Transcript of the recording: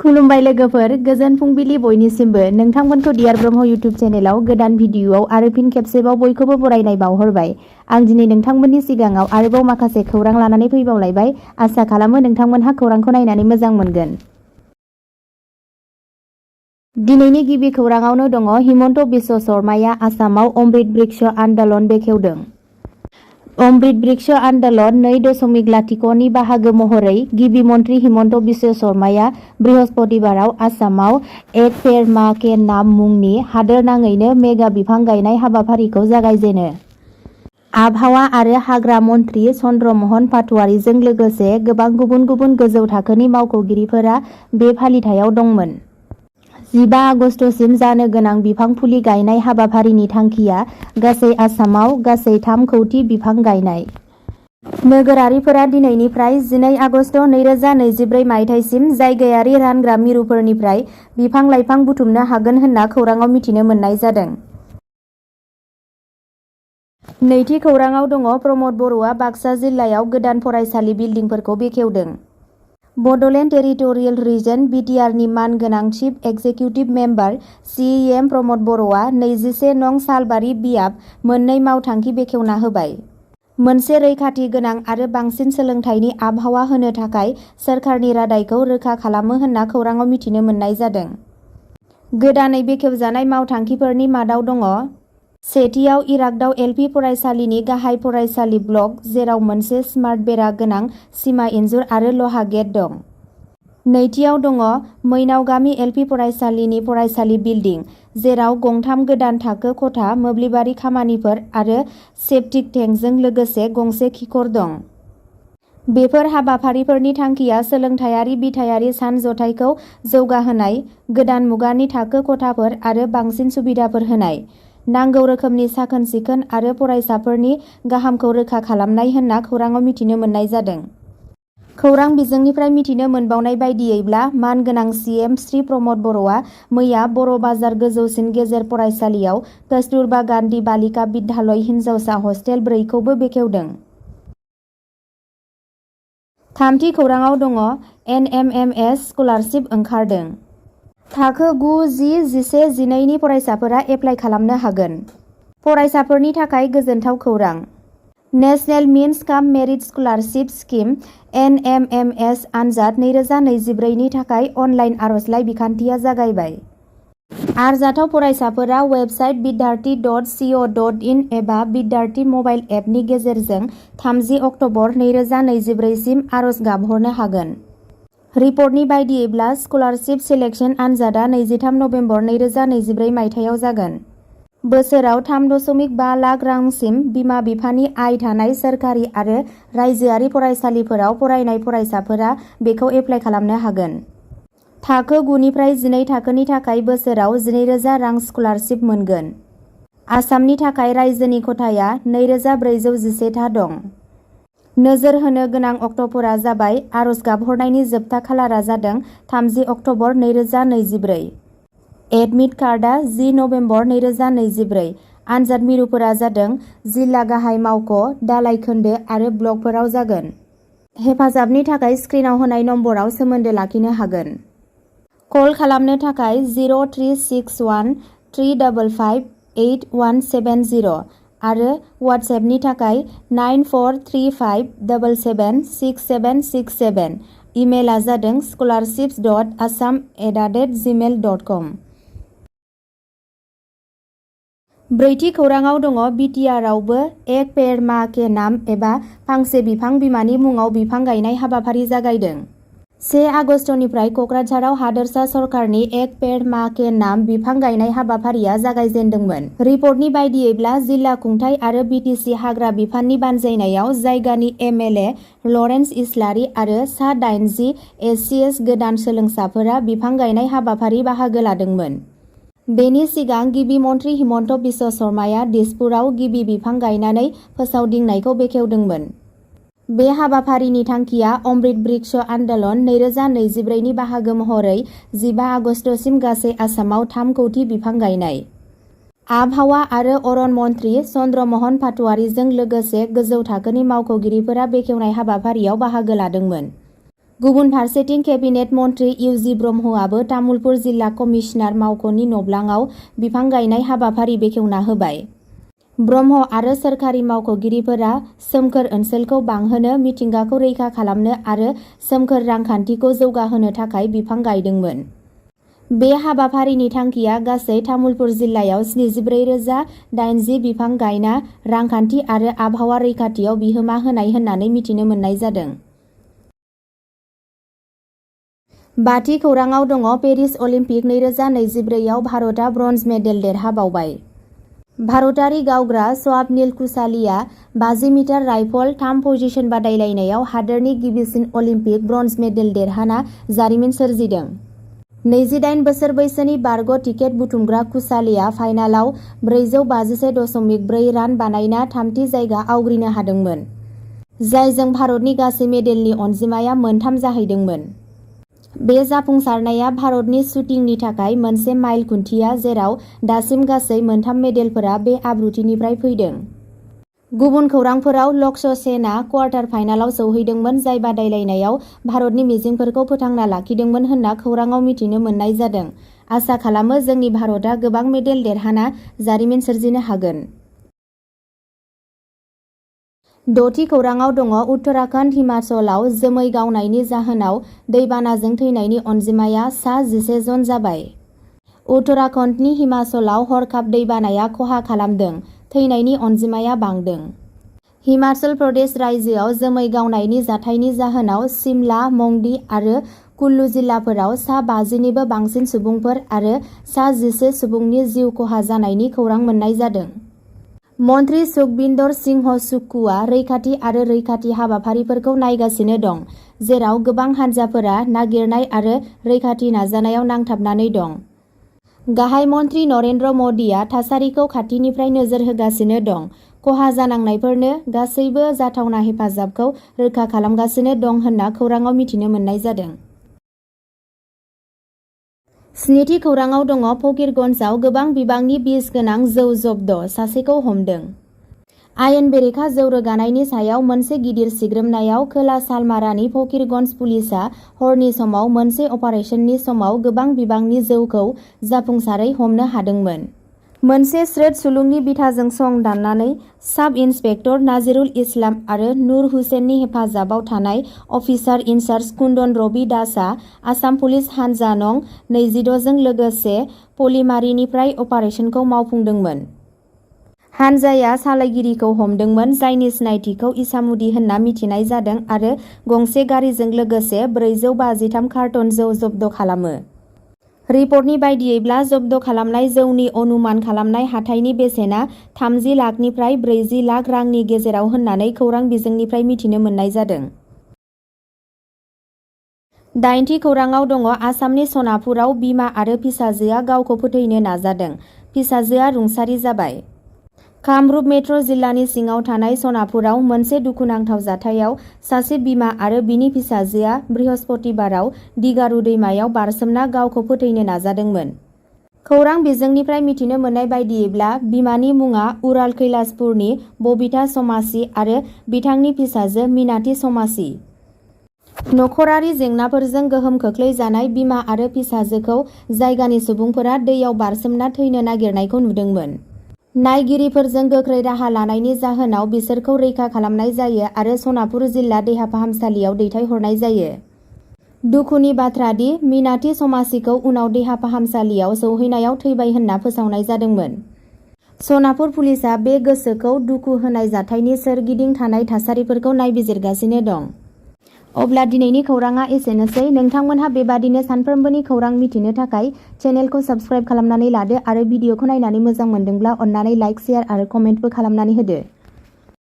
खुलुमबाय लोगोफोर, गोजोन फुंबिलि बयनिसिमबो। नोंथांमोनखौ डियार ब्रह्म इउटुब चेनेलाव गोदान भिडिअआव आरो फिन खेबसेबाव बयखौबो बरायनाय बावहरबाय। आं दिनै नोंथांमोननि सिगाङाव आरोबाव माखासे खौरां लानानै फैबावलायबाय। आसा खालामो नोंथांमोनहा खौरांखौ नायनानै मोजां मोनगोन। दिनैनि गिबि खौराङावनो दङ हिमन्त बिश्व शर्माया आसामाव अमृत बृक्ष आन्दोलन बेखेवदों। अमृत बृक्ष आन्दोलन 2.0 नि बाहागो महरै गिबि मन्थ्रि हिमन्त बिश्व शर्माया बृहस्पतिबाराव आसामाव एक पेड़ मां के नाम मुंनि हादोरनाङैनो मेगा बिफां गायनाय हाबाफारिखौ जागायजेनो। आबहावा आरो हाग्रा मन्थ्रि चन्द्र महन पाटवारीजों लोगोसे गोबां गुबुन गुबुन गोजौ थाखोनि मावख'गिरिफोरा बे फालिथायाव दंमोन। 15 आगस्तसिम जानो गोनां बिफां फुलि गायनाय हाबाफारिनि थांखिया गासै आसामाव गासै 3 कौटि बिफां गायनाय। नोगोरारिफोरा दिनैनिफ्राय 12 आगस्त 2024 मायथाइसिम जायगायारि रानग्रा मिरुफोरनिफ्राय बिफां-लाइफां बुथुमनो हागोन होनना खौराङाव मिथिनो मोननाय जादों। नैथि खौराङाव दङ प्रमद बर'आ बाक्सा जिल्लायाव गोदान फरायसालि बिल्डिंफोरखौ बेखेवदों। बड'लेण्ड टेरिटरियेल रिजन (BTR) नि मानगोनां चिफ एक्जिकिउटिभ मेम्बार CEM प्रमद बर'आ 21 नं सालबारि बियाब मोननै मावथांखि बेखेवना होबाय। मोनसे रैखाथि गोनां आरो बांसिन सोलोंथाइनि आबहावा होनो थाखाय सोरखारनि रादायखौ रोखा खालामो होनना खौराङाव मिथिनो मोननाय जादों। गोदानै बेखेवजानाय मावथांखिफोरनि मादाव दङ। सेथियाव इरागदाव LP फरायसालिनि गाहाय फरायसालि ब्लक, जेराव मोनसे स्मार्ट बेरा गोनां सिमा इनजुर आरो लहा गेट दं। नैथियाव दङ मैनावगामि LP फरायसालिनि फरायसालि बिल्डिं, जेराव गंथाम गोदान थाखो खथा, मोब्लिबारि खामानिफोर आरो सेप्टिक टेंकजों लोगोसे गंसे खिखर दं। बेफोर हाबाफारिफोरनि थांखिया सोलोंथायारि बिथायारि सानज'थाइखौ जौगाहोनाय, गोदान मुगानि थाखो खथाफोर आरो बांसिन सुबिदाफोर होनाय, नांगौ रोखोमनि साखोन-सिखोन आरो फरायसाफोरनि गाहामखौ रोखा खालामनाय होनना खौराङाव मिथिनो मोननाय जादों। खौरां बिजोंनिफ्राय मिथिनो मोनबावनाय बायदियैब्ला मानगोनां CM श्री प्रमद बर'आ मैया बर' बाजार गोजौसिन गेजेर फरायसालियाव कस्तुरबा गान्धी बालिका बिद्यालय हिनजावसा हस्टेल 4 खौबो बेखेवदों। थामथि खौराङाव दङ NMMS स्कलारशिप ओंखारदों। थाखो 9, 10, 11, 12 नि फरायसाफोरा एप्लाइ खालामनो हागोन। फरायसाफोरनि थाखाय गोजोनथाव खौरां। नेशनेल मिन्स काम मेरिट स्कलारशिप स्किम (NMMS) आनजाद 2024 नि थाखाय अनलाइन आर'जलाइ बिखान्थिया जागायबाय। आरजाथाव फरायसाफोरा वेबसाइट bidyarthi.co.in एबा बिद्यार्थी मबाइल एपनि गेजेरजों 30 अक्ट'बर 2024 सिम आर'ज गाबहरनो हागोन। रिपर्टनि बायदियैब्ला स्कलारशिप सिलेक्शन आनजादा 23 नबेम्बर 2024 मायथाइयाव जागोन। बोसोराव 3.5 लाख रांसिम बिमा-बिफानि आय थानाय सोरखारि आरो रायजोआरि फरायसालिफोराव फरायनाय फरायसाफोरा बेखौ एप्लाइ खालामनो हागोन। थाखो 9 निफ्राय 12 थाखोनि थाखाय बोसोराव 12,000 रां स्कलारशिप मोनगोन। आसामनि थाखाय रायजोनि खथाया 2,411 था दं। नोजोर होनो गोनां अक्ट'फोरा जाबाय आर'ज गाबहरनायनि जोबथा खालारा जादों 30 अक्ट'बर 2024। Admit कार्डआ 10 November 2024। आनजाद मिरुफोरा जादों जिल्ला गाहाय मावख', दालाइ खोन्दो आरो ब्लकफोराव जागोन। हेफाजाबनि थाखाय स्क्रिनाव होनाय नम्बराव सोमोन्दो लाखिनो हागोन। कल खालामनो थाखाय 0361 355 8170 आरो वाट्सएपनि थाखाय 9435776767। इमेलआ जादों scholarships.assam@gmail.com। ब्रैथि खौराङाव दङ BTR-आवबो एक पेड़ मां के नाम एबा फांसे बिफां बिमानि मुङाव बिफां गायनाय हाबाफारि जागायदों। 1 आगस्तनिफ्राय क'क्राझाराव हादोरसा सरकारनि एक पेड़ मां के नाम बिफां गायनाय हाबाफारिया जागायजेन्दोंमोन। रिपर्टनि बायदियैब्ला जिल्ला खुंथाइ आरो BTC हाग्रा बिफाननि बानजायनायाव जायगानि MLA लरेन्स इस्लारि आरो सा 80 SCS गोदान सोलोंसाफोरा बिफां गायनाय हाबाफारि बाहागो लादोंमोन। बेनि सिगां गिबि मन्थ्रि हिमन्त बिश्व शर्माया दिसपुराव गिबि बिफां गायनानै फोसावदिंनायखौ बेखेवदोंमोन। बे हाबाफारिनि थांखिया अमृत बृक्ष आन्दोलन 2024 नि बाहागो महरै 15 आगस्तसिम गासै आसामाव 3 कौटि बिफां गायनाय। आबहावा आरो अरन मन्थ्रि चन्द्र महन पाटवारीजों लोगोसे गोजौ थाखोनि मावख'गिरिफोरा बेखेवनाय हाबाफारियाव बाहागो लादोंमोन। गुबुन फारसेथिं केबिनेट मन्थ्रि इउजि ब्रह्मआबो तामुलपुर जिल्ला कमिशनार मावख'नि नब्लाङाव बिफां गायनाय हाबाफारि बेखेवना होबाय। ब्रह्म आरो सोरखारि मावख'गिरिफोरा सोमखोर ओनसोलखौ बांहोनो, मिथिंगाखौ रैखा खालामनो आरो सोमखोर रांखान्थिखौ जौगाहोनो थाखाय बिफां गायदोंमोन। बे हाबाफारिनि थांखिया गासै तामुलपुर जिल्लायाव 74,080 बिफां गायना रांखान्थि आरो आबहावा रैखाथियाव बिहोमा होनाय होननानै मिथिनो मोननाय जादों। बाथि खौराङाव दङ पेरिस अलिम्पिक 2024 आव भारतआ ब्रन्ज मेडेल देरहाबावबाय। भारतारि गावग्रा Swapnil Kusale 50 metre rifle 3 position बादायलायनायाव हादोरनि गिबिसिन अलिम्पिक ब्रन्ज मेडेल देरहाना जारिमिन सोरजिदों। 28 बोसोर बैसोनि बारग' टिकेट बुथुमग्रा कुसालीया फाइनालाव 451.4 रान बानायना थामथि जायगा आवग्रिनो हादोंमोन, जायजों भारतनि गासै मेडेलनि अनजिमाया 3 जाहैदोंमोन। बे जाफुंसारनाया भारतनि शुटिंनि थाखाय मोनसे माइल खुन्थिया, जेराव दासिम गासै 3 मेडेलफोरा बे आब्रुथिनिफ्राय फैदों। गुबुन खौरांफोराव लक्ष्य सेनआ क्वार्टार फाइनालाव सौहैदोंमोन, जाय बादायलायनायाव भारतनि मिजिंफोरखौ फोथांना लाखिदोंमोन होनना खौराङाव मिथिनो मोननाय जादों। आसा खालामो जोंनि भारतआ गोबां मेडेल देरहाना जारिमिन सोरजिनो हागोन। 6थि खौराङाव दङ उत्तराखन्ड हिमाचलआव जोमै गावनायनि जाहोनाव दैबानाजों थैनायनि अनजिमाया सा 11 जन जाबाय। उत्तराखन्डनि हिमाचलआव हरखाब दैबानाया खहा खालामदों, थैनायनि अनजिमाया बांदों। हिमाचल प्रदेश रायजोआव जोमै गावनायनि जाथायनि जाहोनाव सिमला, मंडी आरो कुल्लु जिल्लाफोराव सा 50 निबो बांसिन सुबुंफोर आरो सा 11 सुबुंनि जिउ खहा जानायनि खौरां मोननाय जादों। मन्थ्रि सुखबिन्दर सिंह सुक्कुआ रैखाथि आरो रैखाथि हाबाफारिफोरखौ नायगासिनो दं, जेराव गोबां हानजाफोरा नागिरनाय आरो रैखाथि नाजानायाव नांथाबनानै दं। गाहाय मन्थ्रि नरेन्द्र मदिआ थासारिखौ खाथिनिफ्राय नोजोर होगासिनो दं, खहा जानांनायफोरनो गासैबो जाथावना हेफाजाबखौ रोखा खालामगासिनो दं होनना खौराङाव मिथिनो मोननाय जादों। 7थि खौराङाव दङ फकिरगन्जआव गोबां बिबांनि बिस गोनां जौ जब्द, सासेखौ हमदों। आयेन बेरेखा जौ रोगानायनि सायाव मोनसे गिदिर सिग्रोमनायाव खोला सालमारानि फकिरगन्ज पुलिसआ हरनि समाव मोनसे अपारेशननि समाव गोबां बिबांनि जौखौ जाफुंसारै हमनो हादोंमोन। मोनसे स्रोत सुलुंनि बिथाजों सं दाननानै साब इन्सपेक्टर नाजिरुल इस्लाम आरो नुर हुसेननि हेफाजाबाव थानाय अफिसार इनचार्ज कुन्दन रबि दासआ आसाम पुलिस हानजा नं 26 जों लोगोसे पलिमारिनिफ्राय अपारेशनखौ मावफुंदोंमोन। हानजाया सालायगिरिखौ हमदोंमोन, जायनि सिनायथिखौ इसामुदि होनना मिथिनाय जादों आरो गंसे गारिजों लोगोसे 453 कार्टन जौ जब्द खालामो। रिपर्टनि बायदियैब्ला जब्द खालामनाय जौनि अनुमान खालामनाय हाथाइनि बेसेना 30 लाखनिफ्राय 40 लाख रांनि गेजेराव होननानै खौरां बिजोंनिफ्राय मिथिनो मोननाय जादों। 8थि खौराङाव दङ आसामनि सनापुराव बिमा आरो फिसाजोआ गावखौ फोथैनो नाजादों, फिसाजोआ रुंसारि जाबाय। कामरुप मेट्र' जिल्लानि सिङाव थानाय सनापुराव मोनसे दुखुनांथाव जाथायाव सासे बिमा आरो बिनि फिसाजोआ बृहस्पतिबाराव दिगारु दैमायाव बारसोमना गावखौ फोथैनो नाजादोंमोन। खौरां बिजोंनिफ्राय मिथिनो मोननाय बायदियैब्ला बिमानि मुङा उराल कैलासपुरनि बबिता समासि आरो बिथांनि फिसाजो मिनाथि समासि। नखरारि जेंनाफोरजों गोहोम खोख्लैजानाय बिमा आरो फिसाजोखौ जायगानि सुबुंफोरा दैयाव बारसोमना थैनो नागिरनायखौ नुदोंमोन। नायगिरिफोरजों गोख्रै राहा लानायनि जाहोनाव बिसोरखौ रैखा खालामनाय जायो आरो सनापुर जिल्ला देहा फाहामसालियाव दैथायहरनाय जायो। दुखुनि बाथ्रा दि मिनाथि समासिखौ उनाव देहा फाहामसालियाव सौहैनायाव थैबाय होनना फोसावनाय जादोंमोन। सनापुर पुलिसआ बे गोसोखौ दुखु होनाय जाथायनि सोरगिदिं थानाय थासारिफोरखौ नायबिजिरगासिनो दं। अब्ला दिनैनि खौराङा एसेनोसै। नोंथांमोनहा बेबादिनो सानफ्रोमबोनि खौरां मिथिनो थाखाय चेनेलखौ साबस्क्राइब खालामनानै लादो आरो भिडिअखौ नायनानै मोजां मोनदोंब्ला अन्नानै लाइक, शेयार आरो कमेन्टबो खालामनानै होदो।